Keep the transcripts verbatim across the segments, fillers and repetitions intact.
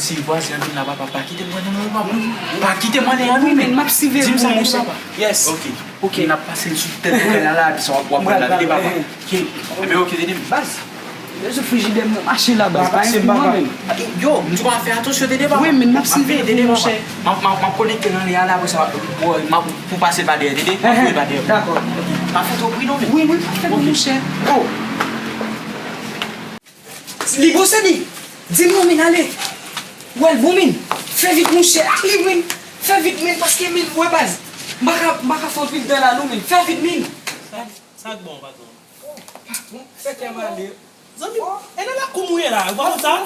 Si vwazen an vin la, papa, pa kite m pran nan men papa. Pa kite m ale an men. M ap siveye pou ou, monchè. Yes. Ok. Ok. N ap pase l sou tèt ou la, la, epi sa w ap pran la, tande, papa. Ok. Ebyen, ok, tande m. Baz. Yo, sou frijidè m nan mache la, baz. Pa enfime m, papa. Yo, m di w fè atansyon, tande, papa. Wi, men m ap siveye pou ou, monchè. M ap, m ap, m ap konekte nan lè a la, apre sa, pou pase pa dèyè, tande? M ap voye pa dèyè. Dakò. Pa fè twò bri non, men. Wi, wi, pa fè bri, monchè. Oh. Li bon, se li. Di m non, men ale. Wè l bon, men. Fè vit, monchè. Ale, men. Fè vit, men, paske, men, wè, baz. M pa ka, m pa ka fè anpil tan la, non, men. Fè vit, men. Sa, sa k bon, patwon? Patwon, fè kè m ale. Zanmi, e nan lakou m ou ye la, ou pa konn sa?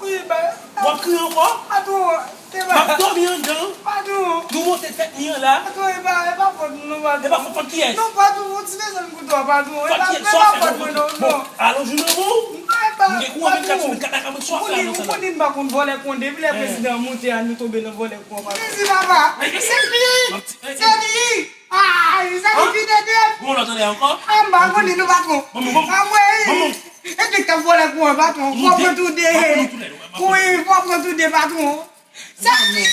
Wi, ba. W ap kriye ankò? Patwon, se pa. M ap dòmi anndan. Patwon. Nou monte tèt mi an la. Patwon, e pa, e pa fòt nou, non, patwon. E pa fòt, fòt kiyès? Non, patwon, yon ti bezwen m koute w, patwon. E pa, e pa fòt mwen, non, non. Bon, alonj ou nan men w. M gen kouran vennkat sou vennkat la, ka mwen sa w ap fè nan sa la. Ou konnen m pa konn vòlè kouran, depi lè prezidan an monte a, nou tonbe nan vòlè kouran, patwon. Mèsi, papa. Se li! Se li! Ay, sa ki vide de. Bon, lòt anlè ankò. Ah, m pa konnen non, patwon. Bon, bon, bon. Ah, wi. Bon, bon. E te k ap vòlè kouran, patwon. Fò pran tou de. Wi, fò pran tou de, patwon. Sa ki